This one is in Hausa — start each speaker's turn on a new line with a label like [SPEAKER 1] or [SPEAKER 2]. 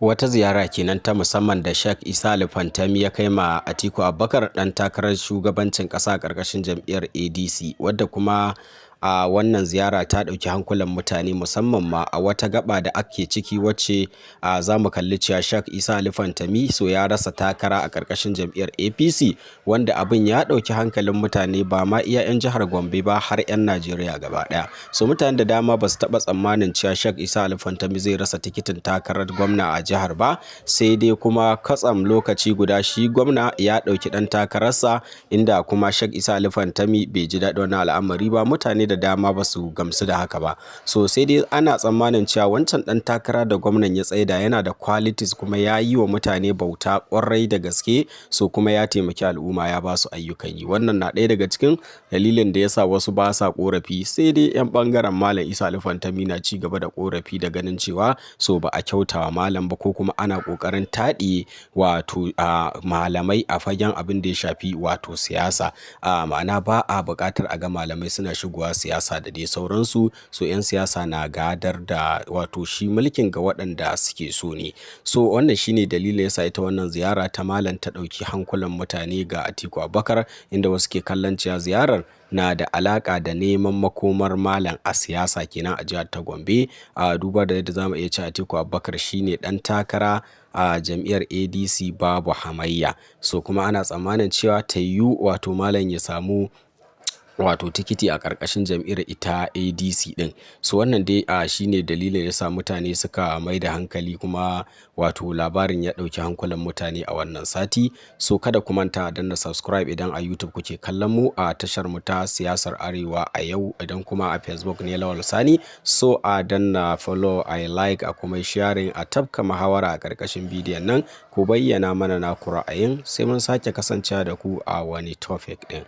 [SPEAKER 1] Wata ziyara kenan ta musamman da Sheikh Isa Ali Pantami ya kai ma Atiku Abubakar, ɗan takarar shugabancin ƙasa a ƙarƙashin jam'iyyar ADC, wadda kuma a wannan ziyara ta ɗauki hankulan mutane, musamman ma a wata gaba da ake ciki wacce a za mu kalli cewa Sheikh Isa Ali Pantami so ya rasa takara a ƙarƙashin jam'iyyar APC, wanda abin ya ɗauki hankalin mutane, ba ma iya 'yan jihar Gombe ba, har 'yan Najeriya gaba ɗaya. So mutane da dama ba su taɓa tsammanin cewa Sheikh Isa Ali Pantami zai rasa tikitin takarar gwamna a jihar ba, sai dai kuma katsam lokaci guda shi gwamna ya ɗauki ɗan takararsa, inda kuma Sheikh Isa Ali Pantami bai ji daɗin wannan al'amari ba. Mutane da dama ba su gamsu da haka ba. So sai dai ana tsammanin cewa wancan ɗan takara da gwamnan ya tsaida yana da qualities, kuma ya yi wa mutane bauta ƙwarai da gaske, so kuma ya taimaki al'umma, ya ba su ayyukan yi. Wannan na ɗaya daga cikin dalilin da ya sa wasu ba sa ƙorafi, sai dai 'yan ɓangaren Malam Isa Ali Pantami na ci gaba da ƙorafi da ganin cewa so ba a kyautawa malam ba, ko kuma ana ƙoƙarin taɗiye wato a malamai a fagen abin da ya shafi wato siyasa. A ma'ana, ba a buƙatar a ga malamai suna shigowa siyasa da dai sauransu. So 'yan siyasa na gadar da wato shi mulkin ga waɗanda suke so ne. So wannan shine dalilin yasa ita wannan ziyara ta malam ta ɗauki hankulan mutane ga Atiku Abubakar, inda wasu ke kallon cewa ziyarar na da alaƙa da neman makomar malam a siyasa kenan a jihar ta Gombe, a duba da yadda zamu iya cewa Atiku Abubakar shine ɗan takara a jam'iyyar ADC, babu hamayya. So kuma ana tsammanin cewa ta yiwu wato malam ya samu wato tikiti a ƙarƙashin jam'iyyar ita ADC ɗin. So wannan dai a shine dalilin da yasa mutane suka mai da hankali, kuma wato labarin ya ɗauki hankulan mutane a wannan sati. So kada ku manta a danna subscribe idan a YouTube kuke kallon mu a tashar mu ta Siyasar Arewa a Yau, idan kuma a Facebook ne, Lawal Sani. So a danna follow, a like, a kuma sharing, a tafka muhawara a ƙarƙashin bidiyon nan, ku bayyana mana naku ra'ayin, sai mun sake kasancewa da ku a wani topic ɗin.